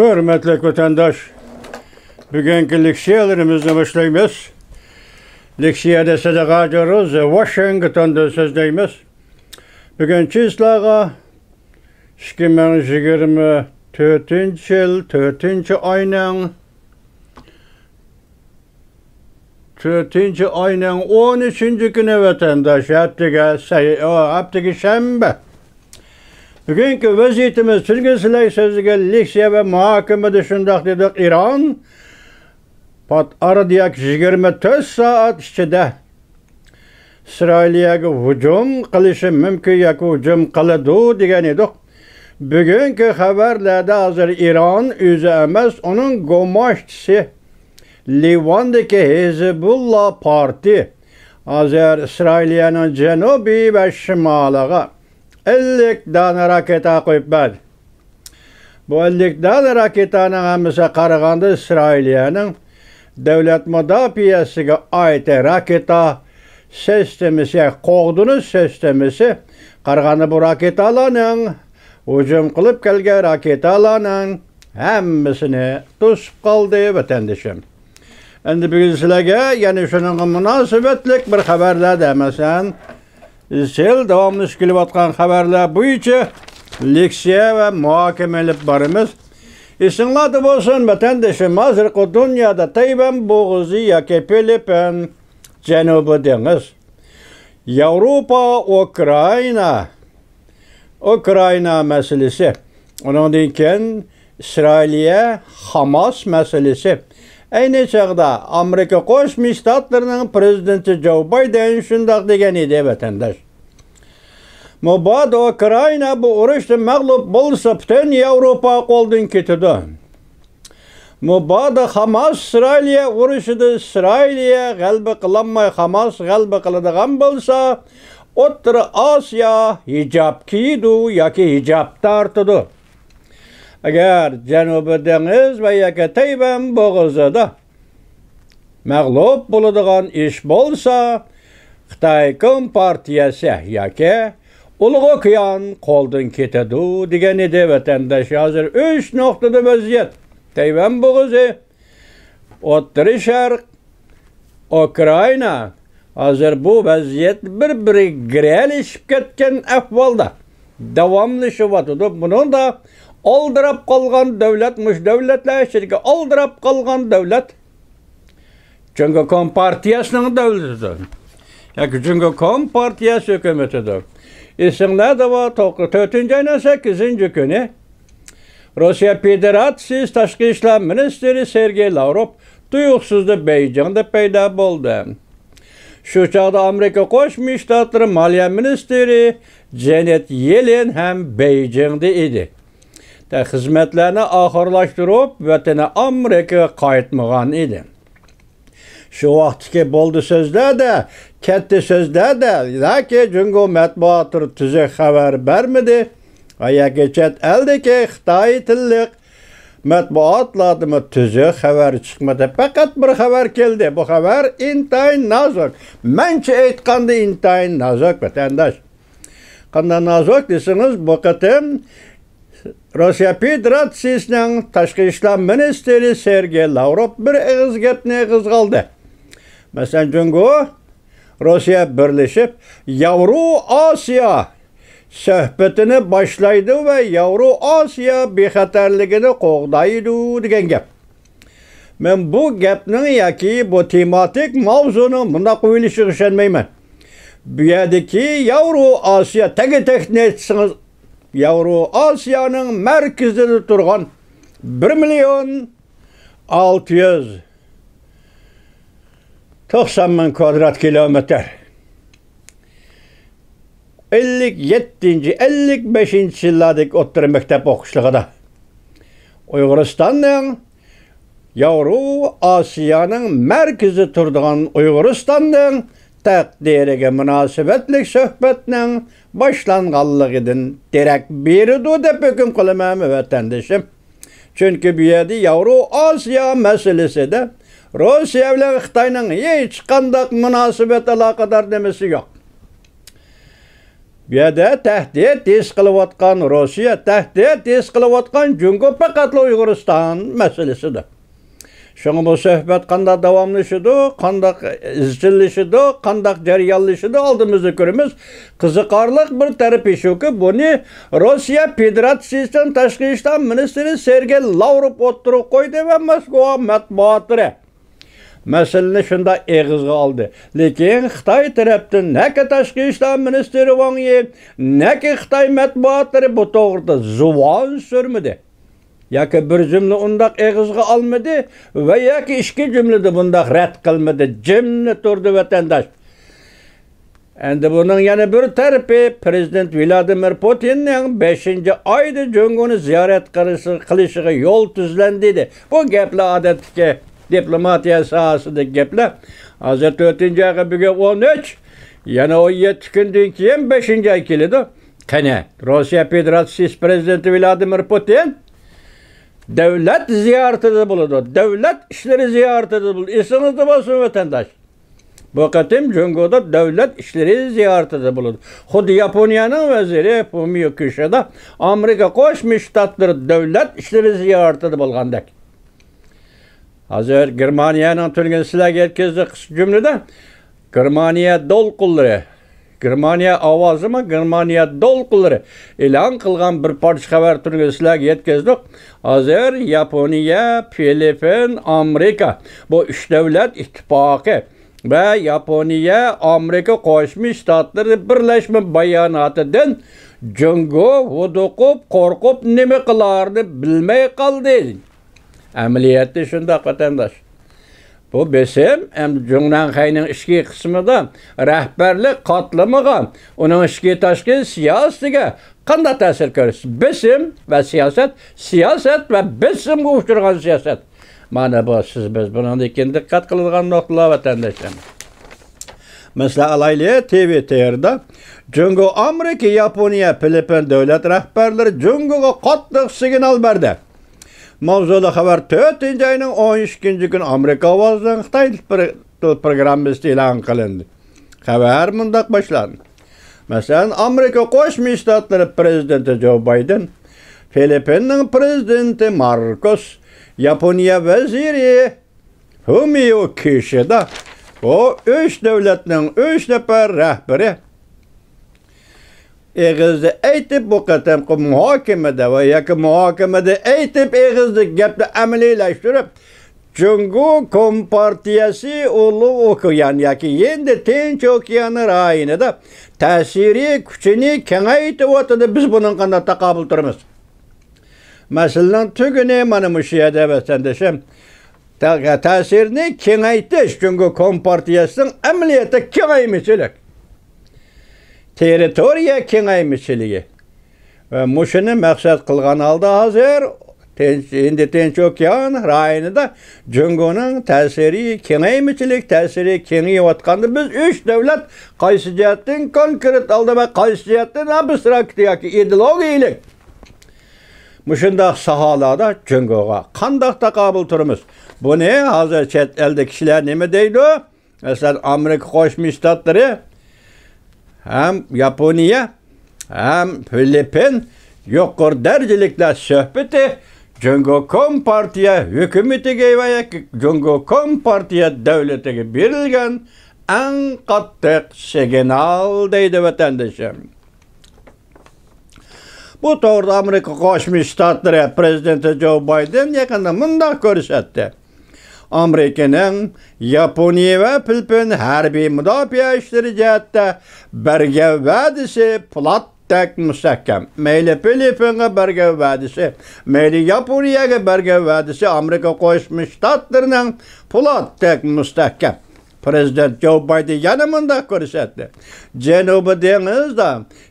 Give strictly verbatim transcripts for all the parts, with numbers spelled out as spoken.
ھۆرمەتلىك ۋەتەنداش، بۈگۈنكى لېكسىيەلىرىمىزنى باشلايمىز. لېكسىيەدە سىدىق ھاجى روزى ۋاشىنگتوندىن سۆزلەيمىز. بۈگۈن چىسلاغا ئىككى مىڭ يىگىرمە تۆتىنچى يىل تۆتىنچى ئاينىڭ تۆتىنچى ئاينىڭ ئون ئۈچىنچى كۈنى ۋەتەنداش، ھەپتىگە سەي-، ئو، ھەپتىگە شەنبە. بۈگۈنكى ۋەزىيىتىمىز تۈنۈگۈن سىلەر سۆزلىگەن لېكسىيە ۋە مۇھاكىمىدە شۇنداق دېدۇق، ئىران پات ئارىدا ياكى يىگىرمە تۆت سائەت ئىچىدە ئىسرائىلىيەگە ھۇجۇم قىلىشى مۇمكىن ياكى ھۇجۇم قىلىدۇ دېگەن ئىدۇق. بۈگۈنكى خەۋەرلەردە ھازىر ئىران ئۆزى ئەمەس، ئۇنىڭ گۇماشتىسى لىۋاندىكى ھېزبۇللا پارتى ھازىر ئىسرائىلىيەنىڭ جەنۇبى ۋە شىمالىغا ئەللىك دانە راكېتا قويۇپ بەردى. بۇ ئەللىك دانە راكېتانىڭ ھەممىسى قارىغاندا ئىسرائىلىيەنىڭ دۆلەت مۇداپىئەسىگە ئائىت راكېتا سىستېمىسى، يەنى قوغدىنىش سىستېمىسى، قارىغاندا بۇ راكېتالارنىڭ، ھۇجۇم قىلىپ كەلگەن راكېتالارنىڭ ھەممىسىنى توسۇپ قالدى، ۋەتەندىشىم. ئەمدى بۈگۈن سىلەرگە يەنە شۇنىڭغا مۇناسىۋەتلىك بىر خەۋەرلەردە، مەسىلەن، ئىزچىل داۋاملىشىپ كېلىۋاتقان خەۋەرلەر بويىچە لېكسىيە ۋە مۇھاكىمە ئېلىپ بارىمىز. ئېسىڭلاردا بولسۇن، ۋەتەندىشىم، ھازىرقى دۇنيادا تەيۋەن بوغۇزى ياكى فىلىپپىن جەنۇبىي دېڭىز، ياۋروپا، ئۇكرائىنا، ئۇكرائىنا مەسىلىسى، ئۇنىڭدىن كېيىن ئىسرائىلىيە، خاماس مەسىلىسى. ئەينى چاغدا ئامېرىكا قوشما شتاتلىرىنىڭ پىرېزىدېنتى جو بايدېن شۇنداق دېگەن ئىدى، ۋەتەنداش. مۇبادا ئۇكرائىنا بۇ ئۇرۇشتا مەغلۇپ بولسا، پۈتۈن ياۋروپا قولدىن كېتىدۇ. مۇبادا خاماس ئىسرائىلىيە ئۇرۇشىدا ئىسرائىلىيە غەلىبە قىلالماي، خاماس غەلىبە قىلىدىغان بولسا، ئوتتۇرا ئاسىيا ھىجاب كىيىدۇ ياكى ھىجاب تارتىدۇ. ئەگەر جەنۇبىي دېڭىز ۋە ياكى تەيۋەن بوغۇزىدا مەغلۇپ بولىدىغان ئىش بولسا، خىتاي كومپارتىيەسى ياكى ئۇلۇغ ئوكيان قولدىن كېتىدۇ دېگەن ئىدى، ۋەتەنداش. ھازىر ئۈچ نۇقتىدا ۋەزىيەت. تەيۋەن بوغۇزى، ئوتتۇرا شەرق، ئۇكرائىنا. ھازىر بۇ ۋەزىيەت بىر-بىرىگە گىرەلىشىپ كەتكەن ئەھۋالدا داۋاملىشىۋاتىدۇ. بۇنىڭدا ئالدىراپ قالغان دۆلەت، مۇشۇ دۆلەتلەر ئىچىدىكى ئالدىراپ قالغان دۆلەت جۇڭگو كومپارتىيەسىنىڭ دۆلىتىدۇر. ياكى جۇڭگو كومپارتىيەسى ھۆكۈمىتىدۇر. ئېسىڭلاردا بار، توق-، تۆتىنچى ئاينىڭ سەككىزىنچى كۈنى روسىيە فېدېراتسىيىسى تاشقى ئىشلار مىنىستىرى سېرگېي لاۋروف تۇيۇقسىزلا بېيجىڭدا پەيدا بولدى. شۇ چاغدا ئامېرىكا قوشما شتاتلىرى مالىيە مىنىستىرى جېنېت يېلېن ھەم بېيجىڭدا ئىدى. خىزمەتلەرنى ئاخىرلاشتۇرۇپ، ۋەتىنى ئامېرىكىغا قايتمىغان ئىدى. شۇ ۋاقىتتىكى بولدى سۆزلەردە، كەتتى سۆزلەردە ياكى جۇڭگو مەتبۇئاتلىرى تۈزۈك خەۋەر بەرمىدى ۋە ياكى چەت ئەلدىكى خىتاي تىللىق مەتبۇئاتلاردىمۇ تۈزۈك خەۋەر چىقمىدى. پەقەت بىر خەۋەر كەلدى. بۇ خەۋەر ئىنتايىن نازۇك. مەنچە ئېيتقاندا ئىنتايىن نازۇك، ۋەتەنداش. قانداق نازۇك دېسىڭىز، بۇ قېتىم روسىيە فېدېراتسىيىسىنىڭ تاشقى ئىشلار مىنىستىرى سېرگېي لاۋروف بىر ئېغىز گەپنى ئېغىزغا ئالدى. مەسىلەن، جۇڭگو، روسىيە بىرلىشىپ ياۋرو ئاسىيا سۆھبىتىنى باشلايدۇ ۋە ياۋرو ئاسىيا بىخەتەرلىكىنى قوغدايدۇ دېگەن گەپ. مەن بۇ گەپنىڭ ياكى بۇ تېماتىك ماۋزۇنىڭ مۇنداق قويۇلۇشىغا ئىشەنمەيمەن. بۇ يەردىكى ياۋرو ئاسىيا، تەگە-تەكتىنى ئېيتسىڭىز، ياۋرو ئاسىيانىڭ مەركىزىدە تۇرغان بىر مىليون ئالتە يۈز توقسان مىڭ كۋادرات كىلومېتىر. ئەللىك يەتتىنچى، ئەللىك بەشىنچى يىللاردىكى ئوتتۇرا مەكتەپ ئوقۇشلۇقىدا ئۇيغۇرىستاننىڭ ياۋرو ئاسىيانىڭ مەركىزى تۇرىدىغان ئۇيغۇرىستاننىڭ تەقدىرىگە مۇناسىۋەتلىك سۆھبەتنىڭ باشلانغانلىقىدىن دېرەك بېرىدۇ دەپ ھۆكۈم قىلىمەن، ۋەتەندىشىم. چۈنكى بۇ يەردە ياۋرو ئاسىيا مەسىلىسىدە روسىيە بىلەن خىتاينىڭ ھېچقانداق مۇناسىۋەت، ئالاقىدار نېمىسى يوق. بۇ يەردە تەھدىت ھېس قىلىۋاتقان روسىيە، تەھدىت ھېس قىلىۋاتقان جۇڭگو پەقەتلا ئۇيغۇرىستان مەسىلىسىدۇر. شۇڭا بۇ سۆھبەت قانداق داۋاملىشىدۇ، قانداق ئىزچىللىشىدۇ، قانداق جەريانلىشىدۇ، ئالدىمىزدا كۆرىمىز. قىزىقارلىق بىر تەرىپى شۇكى، بۇنى روسىيە فېدېراتسىيىسىنىڭ تاشقى ئىشلار مىنىستىرى سېرگېي لاۋروف ئوتتۇرىغا قويدى ۋە موسكۋا مەتبۇئاتلىرى مەسىلىنى شۇنداق ئېغىزغا ئالدى. لېكىن خىتاي تەرەپتىن نەكى تاشقى ئىشلار مىنىستىرى ۋاڭ يى، نەكى خىتاي مەتبۇئاتلىرى بۇ توغرىدا زۇۋان سۈرمىدى. ياكى بىر جۈملە ئۇنداق ئېغىزغا ئالمىدى ۋە ياكى ئىككى جۈملىدە بۇنداق رەت قىلمىدى. جىملا تۇردى ۋەتەنداش. ئەمدى بۇنىڭ يەنە بىر تەرىپى، پىرېزىدېنت ۋلادىمىر پۇتىننىڭ بەشىنچى ئايدا جۇڭگونى زىيارەت قىلىشى-، قىلىشىغا يول تۈزلەندى دېدى. بۇ گەپلەر ئادەتتىكى دىپلوماتىيە ساھەسىدىكى گەپلەر. ھازىر تۆتىنچى ئايغا بۈگۈن ئون ئۈچ، يەنە ئون يەتتە كۈندىن كېيىن بەشىنچى ئاي كېلىدۇ. قېنى، روسىيە فېدېراتسىيىسى پىرېزىدېنتى ۋلادىمىر پۇتىن دۆلەت زىيارىتىدە بولىدۇ. دۆلەت ئىشلىرى زىيارىتىدە بولىدۇ. ئېسىڭىزدە بولسۇن، ۋەتەنداش. بۇ قېتىم جۇڭگودا دۆلەت ئىشلىرى زىيارىتىدە بولىدۇ. خۇددى ياپونىيەنىڭ ۋەزىرى فۇمىيو كىشىدا ئامېرىكا قوشما شتاتلىرى دۆلەت ئىشلىرى زىيارىتىدە بولغاندەك. ھازىر گېرمانىيەنىڭ تۈنۈگۈن سىلەرگە يەتكۈزدۇق جۈملىدە گېرمانىيە دولقۇنلىرى، گېرمانىيە ئاۋازىمۇ، گېرمانىيە دولقۇنلىرى ئېلان قىلغان بىر پارچە خەۋەر تۈنۈگۈن سىلەرگە يەتكۈزدۇق. ھازىر ياپونىيە، فىلىپپىن، ئامېرىكا، بۇ ئۈچ دۆلەت ئىتتىپاقى ۋە ياپونىيە، ئامېرىكا قوشما شتاتلىرى بىرلەشمە باياناتىدىن جۇڭگو ھودۇقۇپ، قورقۇپ، نېمە قىلارىنى بىلمەي قالدى. ئەمەلىيەتتە شۇنداق، ۋەتەنداش. بۇ بېسىم ھەم جۇڭنەنخەينىڭ ئىچكى قىسمىدا رەھبەرلىك قاتلىمىغا، ئۇنىڭ ئىچكى تاشقى سىياسىتىگە قانداق تەسىر كۆرسىتىدۇ؟ بېسىم ۋە سىياسەت، سىياسەت ۋە بېسىمغا ئۇچرىغان سىياسەت. مانا بۇ سىز، بىز بۇنىڭدىن كېيىن دىققەت قىلىدىغان نۇقتىلار، ۋەتەنداشلار. مەسىلەن، ئالايلى، تىۋىتتېردا جۇڭگو، ئامېرىكا، ياپونىيە، فىلىپپىن دۆلەت رەھبەرلىرى جۇڭگوغا قاتتىق سىگنال بەردى. ماۋزۇلۇق خەۋەر تۆتىنچى ئاينىڭ ئون ئىككىنچى كۈنى ئامېرىكا ئاۋازىنىڭ خىتاي تىل پر-، تىل پروگراممىسىدا ئېلان قىلىندى. خەۋەر مۇنداق باشلاندى. مەسىلەن، ئامېرىكا قوشما شتاتلىرى پىرېزىدېنتى جو بايدېن، فىلىپپىننىڭ پىرېزىدېنتى ماركوس، ياپونىيە ۋەزىرى فۇمىيو كىشىدا، بۇ ئۈچ دۆلەتنىڭ ئۈچ نەپەر رەھبىرى ئېغىزدا ئېيتىپ، بۇ قېتىمقى مۇھاكىمىدە ۋە ياكى مۇھاكىمىدە ئېيتىپ، ئېغىزدا گەپنى ئەمەلىيلەشتۈرۈپ، جۇڭگو كومپارتىيەسى ئۇلۇغ ئوكيان ياكى ھىندى تىنچ ئوكيانى رايونىدا تەسىرى كۈچىنى كېڭەيتىۋاتىدۇ. بىز بۇنىڭغا قانداق تاقابىل تۇرىمىز؟ مەسىلىنىڭ تۈگۈنى مانا مۇشۇ يەردە، ۋەتەندىشىم. تە-، تەسىرنى كېڭەيتىش، جۇڭگو كومپارتىيەسىنىڭ ئەمەلىيەتتە كېڭەيمىچىلىك، تېررىتورىيە كېڭەيمىچىلىكى. ۋە مۇشۇنى مەقسەت قىلغان ھالدا ھازىر تىنچ، ھىندى تىنچ ئوكيان رايونىدا جۇڭگونىڭ تەسىرى كېڭەيمىچىلىك، تەسىرى كېڭىيىۋاتقاندا بىز ئۈچ دۆلەت قايسى جەھەتتىن كونكرېت ھالدا ۋە قايسى جەھەتتىن ئابستراكت ياكى ئىدېئولوگىيەلىك مۇشۇنداق ساھەلەردە جۇڭگوغا قانداق تاقابىل تۇرىمىز؟ بۇنى ھازىر چەت ئەلدە كىشىلەر نېمە دەيدۇ؟ مەسىلەن، ئامېرىكا قوشما شتاتلىرى ھەم ياپونىيە ھەم فىلىپپىن يۇقىرى دەرىجىلىكلەر سۆھبىتى جۇڭگو كومپارتىيە ھۆكۈمىتىگە ۋە ياكى جۇڭگو كومپارتىيە دۆلىتىگە بېرىلگەن ئەڭ قاتتىق سىگنال دەيدۇ، ۋەتەندىشىم. بۇ توغرىدا ئامېرىكا قوشما شتاتلىرى پىرېزىدېنتى جو بايدېن يېقىندا مۇنداق كۆرسەتتى. ئامېرىكىنىڭ ياپونىيە ۋە فىلىپپىن ھەربىي مۇداپىئە ئىشلىرى جەھەتتە بەرگەن ۋەدىسى پولاتتەك مۇستەھكەم. مەيلى فىلىپپىنغا بەرگەن ۋەدىسى، مەيلى ياپونىيەگە بەرگەن ۋەدىسى ئامېرىكا قوشما شتاتلىرىنىڭ پولاتتەك مۇستەھكەم. پىرېزىدېنت جو بايدېن يەنە مۇنداق كۆرسەتتى. جەنۇبىي دېڭىزدا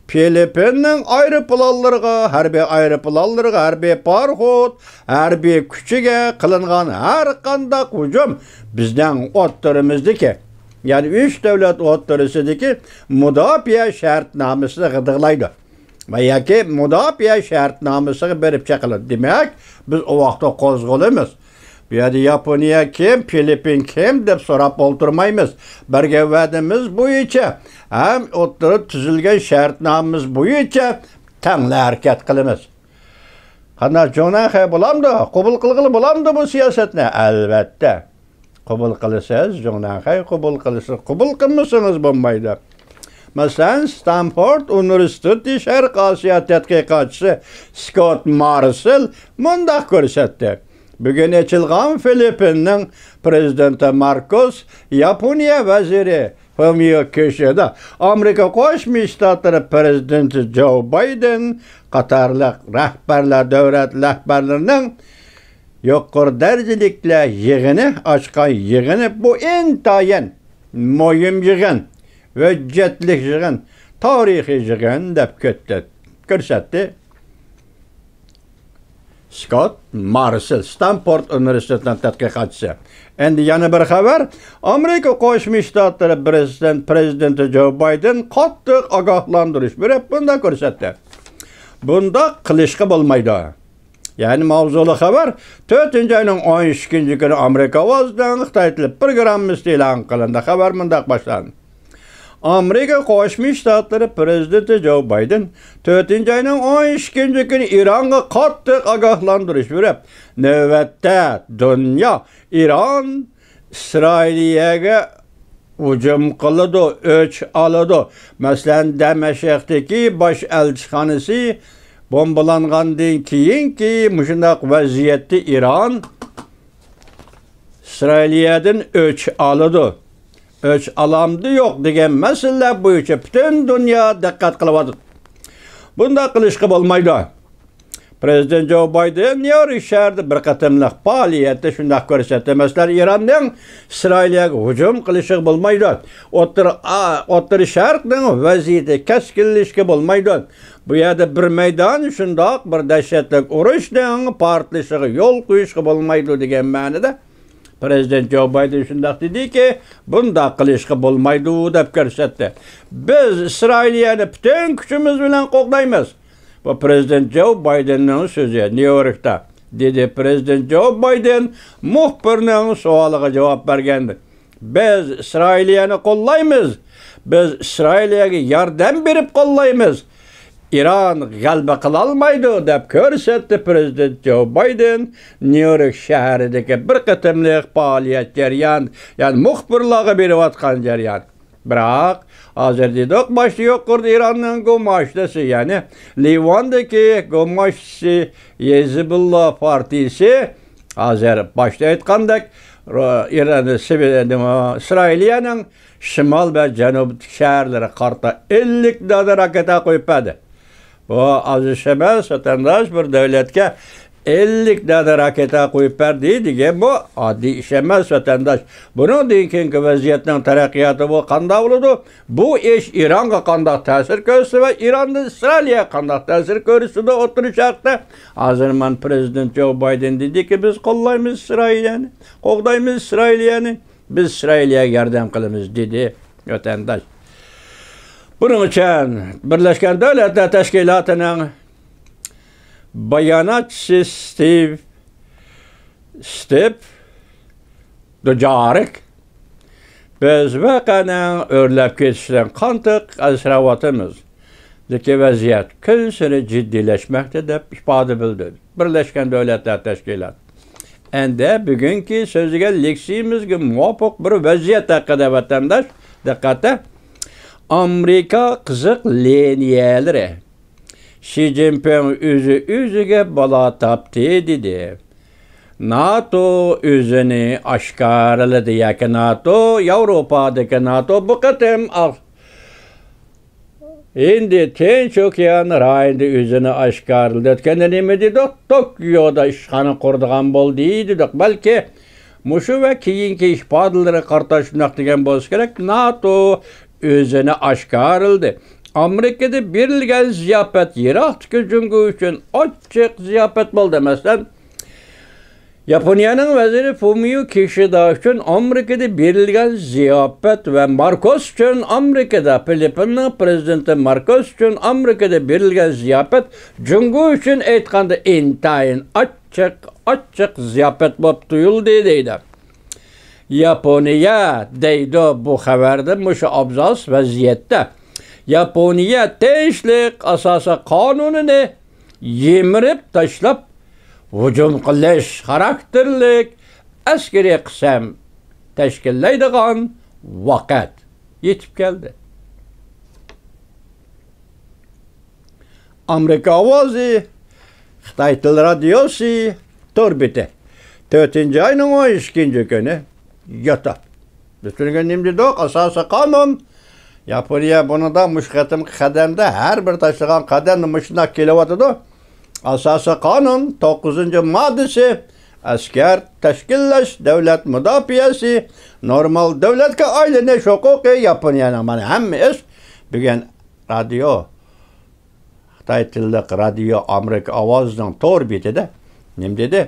فىلىپپىننىڭ ئايروپىلانلىرىغا، ھەربىي ئايروپىلانلىرىغا، ھەربىي پاراخوت، ھەربىي كۈچىگە قىلىنغان ھەر قانداق ھۇجۇم بىزنىڭ ئوتتۇرىمىزدىكى، يەنى ئۈچ دۆلەت ئوتتۇرىسىدىكى مۇداپىئە شەرتنامىسىنى غىدىقلايدۇ. ۋە ياكى مۇداپىئە شەرتنامىسىغا بېرىپ چېقىلىدۇ. دېمەك، بىز ئۇ ۋاقىتتا قوزغىلىمىز. بۇ يەردە ياپونىيە كىم، فىلىپپىن كىم دەپ سوراپ ئولتۇرمايمىز. بەرگەن ۋەدىمىز بويىچە ھەم ئوتتۇرىدا تۈزۈلگەن شەرتنامىمىز بويىچە تەڭلا ھەرىكەت قىلىمىز. قانداق، جۇڭنەنخەي بولامدۇ؟ قوبۇل قىلغىلى بولامدۇ بۇ سىياسەتنى؟ ئەلۋەتتە. قوبۇل قىلىسىز، جۇڭنەنخەي قوبۇل قىلىسىز. قوبۇل قىلمىسىڭىز بولمايدۇ. مەسىلەن، ستانفورد ئۇنىۋېرسىتېتى شەرقىي ئاسىيا تەتقىقاتچىسى سكوت مارسېل مۇنداق كۆرسەتتى. بۈگۈن ئېچىلغان فىلىپپىننىڭ پرېزىدېنتى ماركوس، ياپونىيە ۋەزىرى فۇمىيو كىشىدا، ئامېرىكا قوشما شتاتلىرى پرېزىدېنتى جو بايدېن قاتارلىق رەھبەرلەر، دۆلەت رەھبەرلىرىنىڭ يۇقىرى دەرىجىلىكلەر يىغىنى ئاچقان يىغىنى، بۇ ئىنتايىن مۇھىم يىغىن، ھۆججەتلىك يىغىن، تارىخىي يىغىن دەپ كۆتتى-، كۆرسەتتى. سكوت مارسېل، ستانفورد ئۇنىۋېرسىتېتىنىڭ تەتقىقاتچىسى. ئەمدى يەنە بىر خەۋەر. ئامېرىكا قوشما شتاتلىرى پرېزىدېنت-، پرېزىدېنتى جو بايدېن قاتتىق ئاگاھلاندۇرۇش بېرىپ، بۇنداق كۆرسەتتى. بۇنداق قىلىشقا بولمايدۇ. يەنى ماۋزۇلۇق خەۋەر. تۆتىنچى ئاينىڭ ئون ئىككىنچى كۈنى ئامېرىكا ئاۋازىنىڭ خىتاي تىلى پروگراممىسىدا ئېلان قىلىندى. خەۋەر مۇنداق باشلاندى. ئامېرىكا قوشما شتاتلىرى پرېزىدېنتى جو بايدېن تۆتىنچى ئاينىڭ ئون ئىككىنچى كۈنى ئىرانغا قاتتىق ئاگاھلاندۇرۇش بېرىپ، نۆۋەتتە دۇنيا ئىران ئىسرائىلىيەگە ھۇجۇم قىلىدۇ، ئۆچ ئالىدۇ. مەسىلەن، دەمەشقتىكى باش ئەلچىخانىسى بومبىلانغاندىن كېيىنكى مۇشۇنداق ۋەزىيەتتە ئىران ئىسرائىلىيەدىن ئۆچ ئالىدۇ. ئۆچ ئالامدۇ يوق دېگەن مەسىلىلەر بويىچە پۈتۈن دۇنيا دىققەت قىلىۋاتىدۇ. بۇنداق قىلىشقا بولمايدۇ. پرېزىدېنت جو بايدېن نيۇ يورك شەھىرىدە بىر قېتىملىق پائالىيەتتە شۇنداق كۆرسەتتى. مەسىلەن، ئىراننىڭ ئىسرائىلىيەگە ھۇجۇم قىلىشىغا بولمايدۇ. ئوتتۇرا، ئا، ئوتتۇرا شەرقنىڭ ۋەزىيىتى كەسكىنلىشىشكە بولمايدۇ. بۇ يەردە بىر مەيدان شۇنداق بىر دەھشەتلىك ئۇرۇشنىڭ پارتلىشىغا يول قويۇشقا بولمايدۇ دېگەن مەنىدە پرېزىدېنت جو بايدېن شۇنداق دېدىكى، بۇنداق قىلىشقا بولمايدۇ دەپ كۆرسەتتى. بىز ئىسرائىلىيەنى پۈتۈن كۈچىمىز بىلەن قوغدايمىز. بۇ پرېزىدېنت جو بايدېننىڭ سۆزى، نيۇ يوركتا، دېدى پرېزىدېنت جو بايدېن مۇخبىرنىڭ سوئالىغا جاۋاب بەرگەندە. بىز ئىسرائىلىيەنى قوللايمىز. بىز ئىسرائىلىيەگە ياردەم بېرىپ قوللايمىز. ئىران غەلىبە قىلالمايدۇ، دەپ كۆرسەتتى پرېزىدېنت جو بايدېن نيۇ يورك شەھىرىدىكى بىر قېتىملىق پائالىيەت جەريان، يەنى مۇخبىرلارغا بېرىۋاتقان جەريان. بىراق، ھازىر دېدۇق، باشتا يۇقىرىدا ئىراننىڭ گۇماشتىسى، يەنى لىۋاندىكى گۇماشتىسى ھېزبۇللا پارتىيىسى ھازىر باشتا ئېيتقاندەك، رو-، ئىران، سىۋى-، نېمە، ئىسرائىلىيەنىڭ شىمال ۋە جەنۇبتىكى شەھەرلىرىگە قارىتا ئەللىك دانە راكېتا قويۇپ بەردى. بۇ ئاز ئىش ئەمەس، ۋەتەنداش، بىر دۆلەتكە ئەللىك دانە راكېتا قويۇپ بەردى دېگەن بۇ ئاددىي ئىش ئەمەس، ۋەتەنداش. بۇنىڭدىن كېيىنكى ۋەزىيەتنىڭ تەرەققىياتى بۇ قانداق بولىدۇ؟ بۇ ئىش ئىرانغا قانداق تەسىر كۆرسىتىدۇ ۋە ئىراندىن ئىسرائىلىيەگە قانداق تەسىر كۆرسىتىدۇ ئوتتۇرا شەرقتە؟ ھازىر مانا پرېزىدېنت جو بايدېن دېدىكى، بىز قوللايمىز ئىسرائىلىيەنى، قوغدايمىز ئىسرائىلىيەنى. بىز ئىسرائىلىيەگە ياردەم قىلىمىز، دېدى ۋەتەنداش. بۇنىڭ ئۈچۈن بىرلەشكەن دۆلەتلەر تەشكىلاتىنىڭ باياناتچىسى ستىۋ، ستىپ دوجارىك، بىز ۋەقەنىڭ ئۆرلەپ كېتىشىدىن قاتتىق ئەنسىرەۋاتىمىز. لېكىن ۋەزىيەت كۈنسېرى جىددىيلەشمەكتە، دەپ ئىپادە بىلدۈردى بىرلەشكەن دۆلەتلەر تەشكىلاتى. ئەندى بۈگۈنكى سۆزلىگەن لېكسىيىمىزگە مۇۋاپىق بىر ۋەزىيەت ھەققىدە، ۋەتەنداش، دىققەت! ئامېرىكا قىزىق لىنىيەلىرى. شى جىنپىڭ ئۆزى ئۆزىگە بالا تاپتى، دېدى. ناتو ئۆزىنى ئاشكارىلىدى ياكى ناتو، ياۋروپادىكى ناتو بۇ قېتىم ئاق-، ھىندى تىنچ ئوكيان رايونىدا ئۆزىنى ئاشكارىلىدى. ئۆتكەندە نېمە دېدۇق؟ توكيودا ئىشخانا قۇرىدىغان بولدى دېدۇق. بەلكى مۇشۇ ۋە كېيىنكى ئىپادىلىرىگە قارىتا شۇنداق دېگەن بولسا كېرەك، ناتو ئۆزىنى ئاشكارىلىدى. ئامېرىكىدا بېرىلگەن زىياپەت يىراقتىكى جۇڭگو ئۈچۈن ئاچچىق زىياپەت بولدى. مەسىلەن، ياپونىيەنىڭ ۋەزىرى فۇمىيو كىشىدا ئۈچۈن ئامېرىكىدا بېرىلگەن زىياپەت ۋە ماركوس ئۈچۈن ئامېرىكىدا، فىلىپپىننىڭ پرېزىدېنتى ماركوس ئۈچۈن ئامېرىكىدا بېرىلگەن زىياپەت جۇڭگو ئۈچۈن ئېيتقاندا ئىنتايىن ئاچچىق ئاچچىق، ئاچچىق زىياپەت بولۇپ تۇيۇلدى دەيدۇ. ياپونىيە دەيدۇ بۇ خەۋەردە مۇشۇ ئابزاس ۋەزىيەتتە. ياپونىيە تىنچلىق ئاساسىي قانۇنىنى يىمىرىپ تاشلاپ، ھۇجۇم قىلىش خاراكتېرلىك ئەسكىرىي قىسىم تەشكىللەيدىغان ۋاقىت يېتىپ كەلدى. ئامېرىكا ئاۋازى، خىتاي تىل رادىيوسى، تور بېتى. تۆتىنچى ئاينىڭ ئون ئىككىنچى كۈنى، يوتۇپ. بىز تۈنۈگۈن نېمە دېدۇق؟ ئاساسىي قانۇن. ياپونىيە بۇنىڭدا مۇشۇ قېتىمقى قەدەمدە ھەر بىر تاشلىغان قەدەمدە مۇشۇنداق كېلىۋاتىدۇ. ئاساسىي قانۇن توققۇزىنچى ماددىسى، ئەسكەر تەشكىللەش، دۆلەت مۇداپىئەسى، نورمال دۆلەتكە ئايلىنىش ھوقۇقى ياپونىيەنىڭ. مانا ھەممە ئىش بۈگۈن رادىيو، خىتاي تىللىق رادىيو ئامېرىكا ئاۋازىنىڭ تور بېتىدە نېمە دېدى؟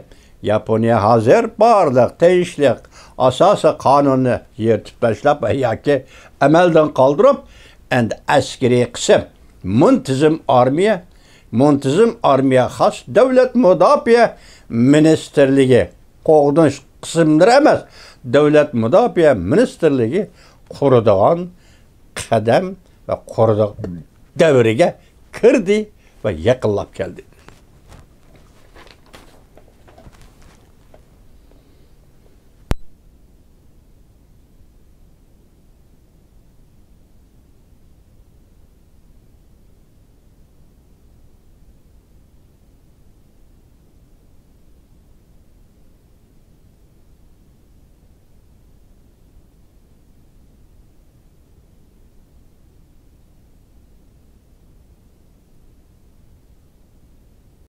ياپونىيە ھازىر بارلىق تىنچلىق ئاساسىي قانۇننى يىرتىپ تاشلاپ ۋە ياكى ئەمەلدىن قالدۇرۇپ، ئەمدى ئەسكىرىي قىسىم، مۇنتىزىم ئارمىيە، مۇنتىزىم ئارمىيە خاس دۆلەت مۇداپىئە مىنىستىرلىكى، قوغدىنىش قىسىملىرى ئەمەس، دۆلەت مۇداپىئە مىنىستىرلىكى قۇرىدىغان قەدەم ۋە قۇرىدىغان دەۋرىگە كىردى ۋە يېقىنلاپ كەلدى.